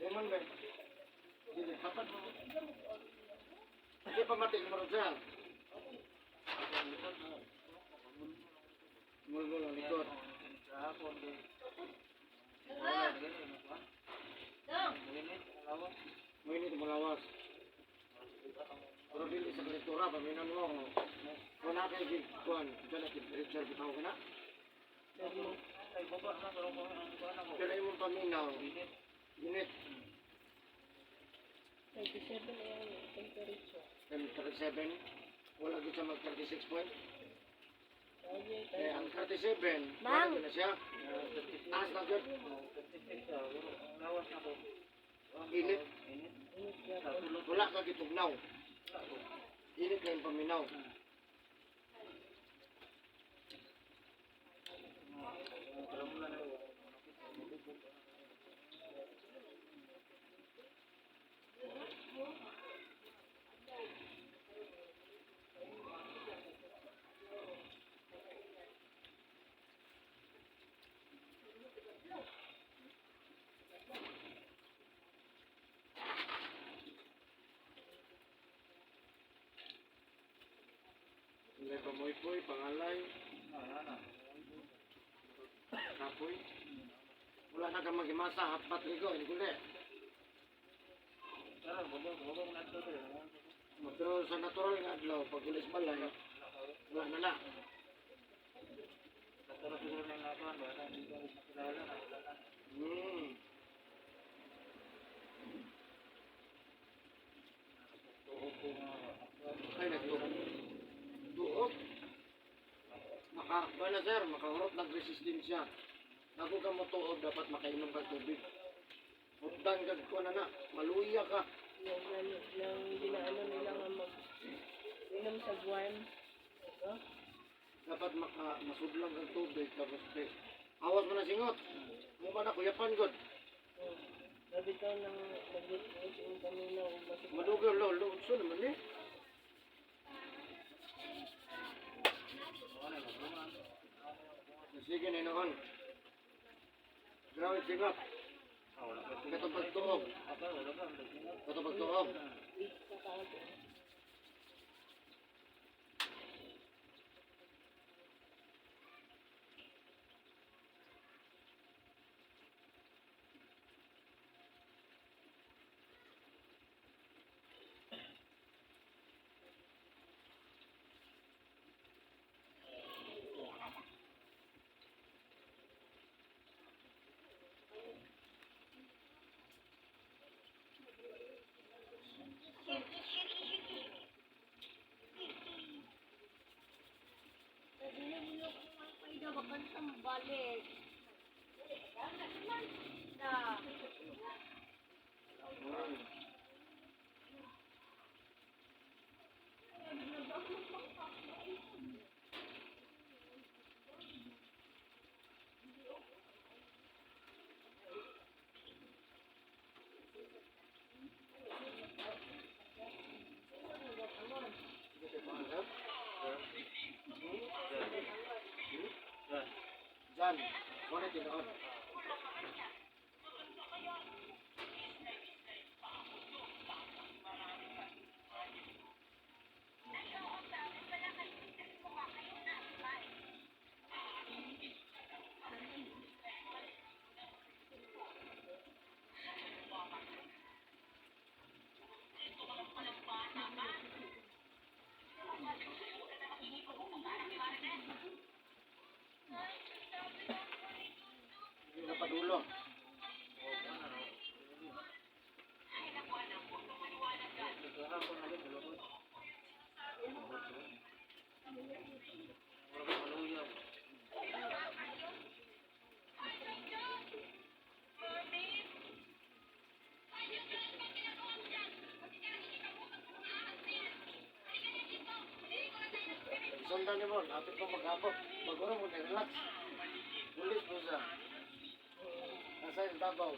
Demon ba? Dili, dapat mo. Hindi pa mati mo sir. Mulmul ang likod. Mainit ang lawas. Pero dili sa kalentura, paminan mo. Kung na kay gikuan, dyan na temperature bitaw ka na. Pero imong paminaw, init. 37 na yan, temperature. 37, wala gud siya mag 36 point. Ay, Eh, ang 37, Ma'am. wala na siya. Taas na gyud. Init. Init na. Wala ka gitugnaw. Init na yung paminaw. Hindi pa moy-poy, pangalay, kapoy. Wala na kang maghimasa, hatbat ligo, hindi guli. Pero sa natural nga adlaw, pag ulis balay, wala na na. Ay, nagtuog. Tuog. Maka, wala sir, makahurot ng resistensya. Bago ka motuog, dapat makainom ka tubig. Hutdan ka ko na na, maluya ka. Yung, yung ginaano nila nga mag inom sa warm. Ito? Dapat maka, masudlang kang tubig, tapos awas mo na singot. Mo ba na kuyapan god. Oh. Gabi ka nang mag-witness yung paminaw. Madugay lo, lo, unso naman eh. Sige na noon. Grabe singot. Katong pagtuog. Katong pagtuog. 8 sa kaagad. Jan, wala tinuod. Hindi na padulo. Sundan ni mo, lapit ko maghapon. Maguro mo na relax. Ulis mo siya. Nasa yung Davao.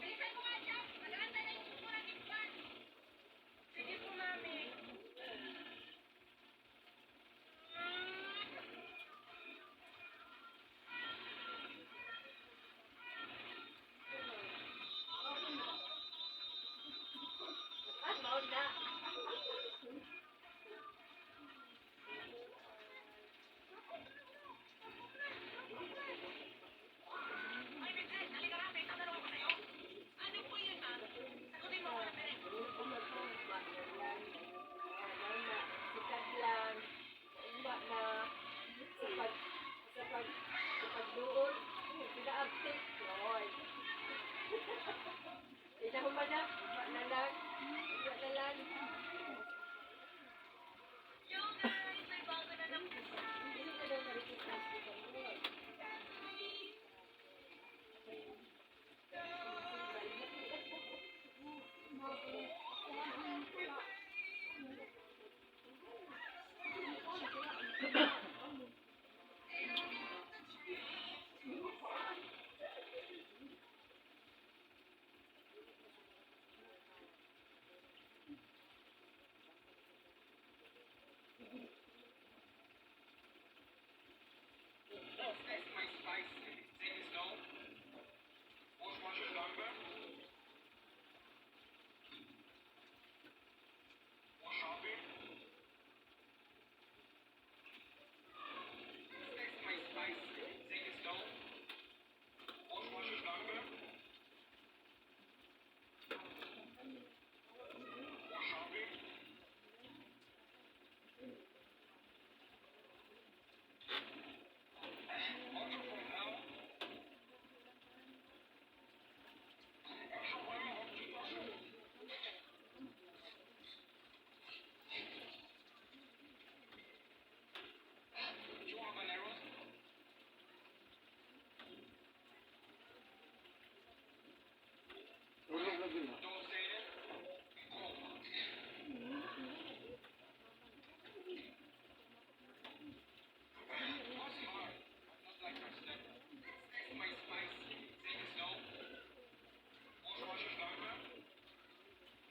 Tulog lagi na.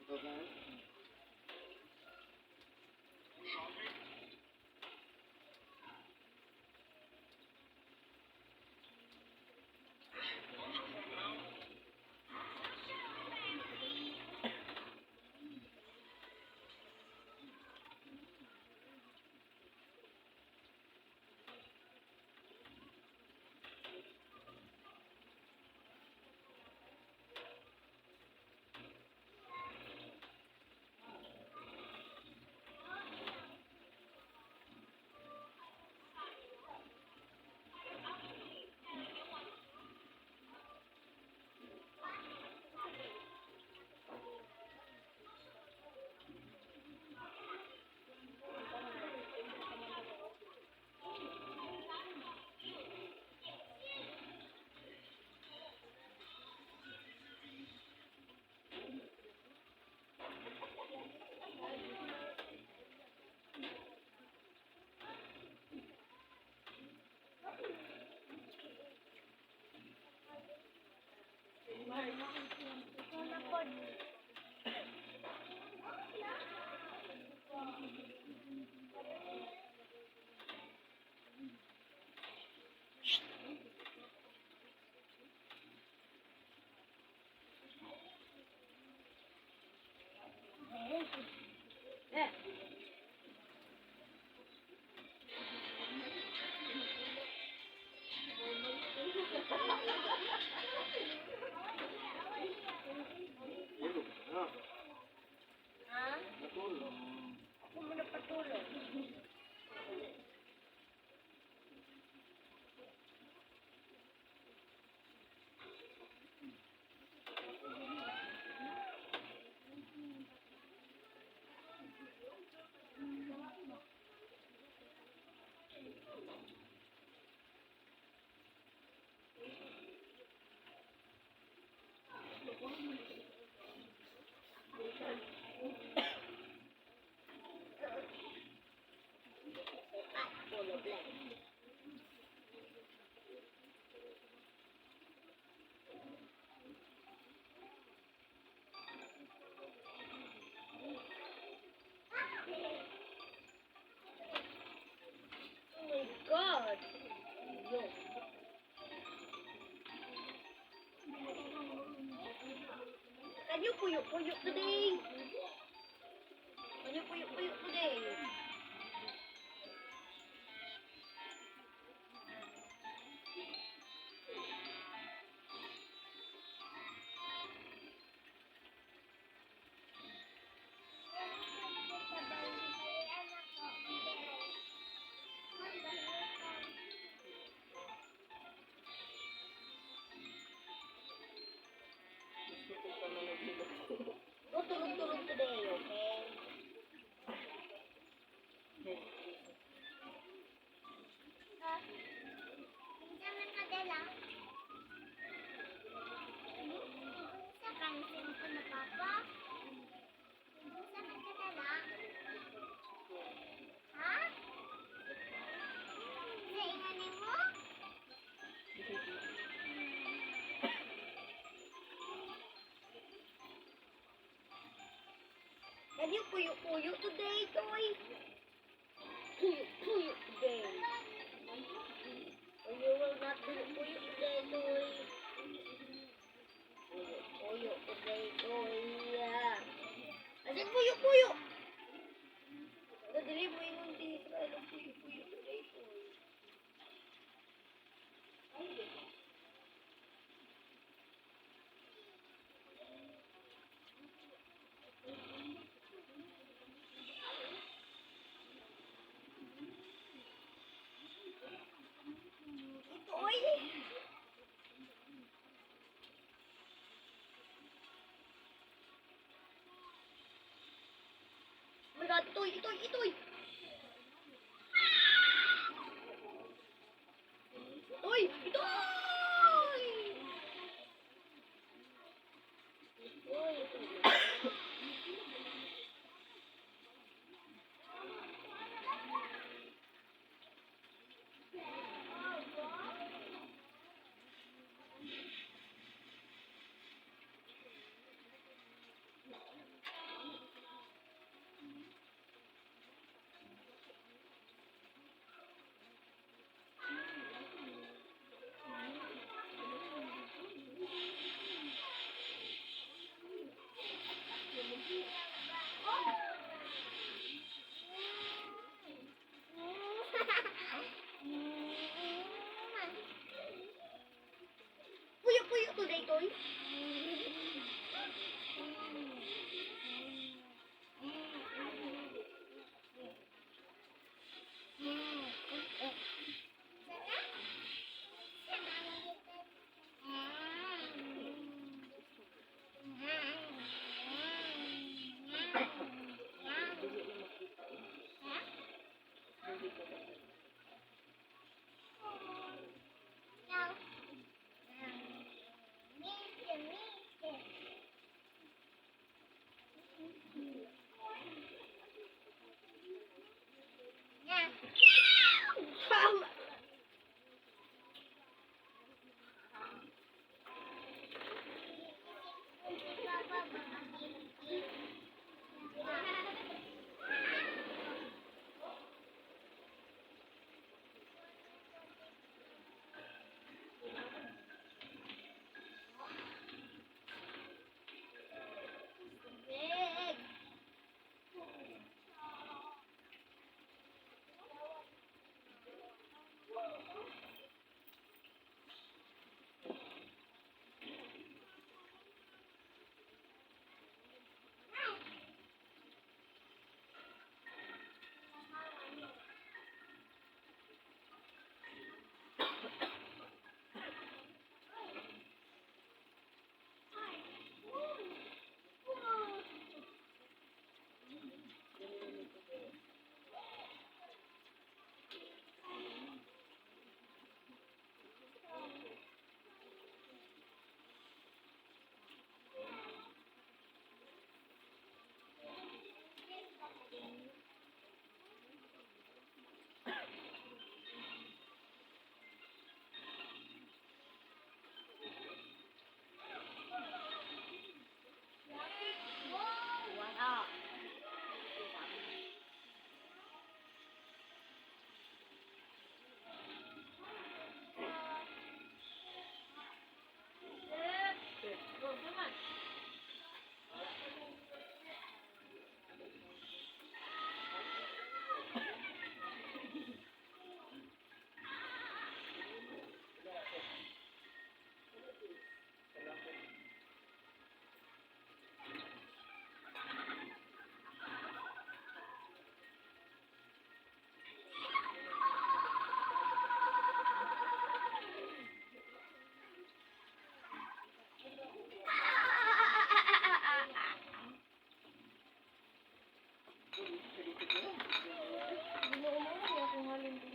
Ito ba? Eh. Tulog. Ha? Ha? Natulog. Ako muna patulog. Polo black. Oh my God. Yo. Can you puyo-puyo today? Can you puyo-puyo today? Gusto ko pa mga. No tulog-tulog today, okay? Can you puyo puyo today, Toy? Puyo puyo today. Or you will not do puyo today, Toy. Puyo puyo today, Toy. Yeah. I said puyo puyo. Dadali mo yung Israel ang puyo puyo today, Toy. Toy. Oh my God, itoy, itoy, itoy! Itoy! Itoy! Itoy, itoy. Puyo, puyo today, Toy. Dili na makita eh. Dili ko na. Big. Wala. Ginoo mo na akong halin din.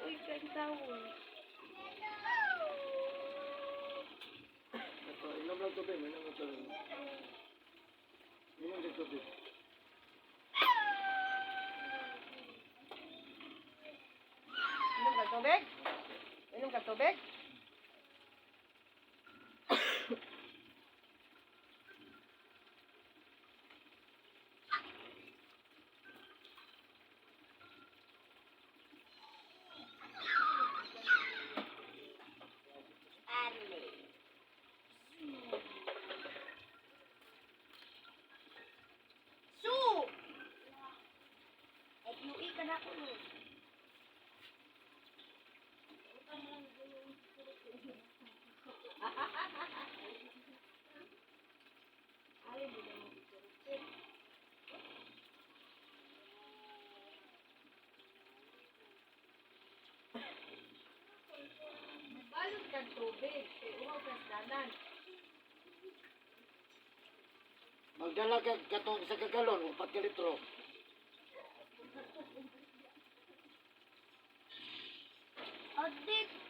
Uy, kay tao. Ito, inom lang tubig, inom lang tubig. Inom lang tubig. Inom ka tubig? Inom ka tubig? Ay, di na mo. Balot kag tubig. Kay uhaw kas dalan. Magdala ka katong sa kagalon, 4 ka litro. Adik.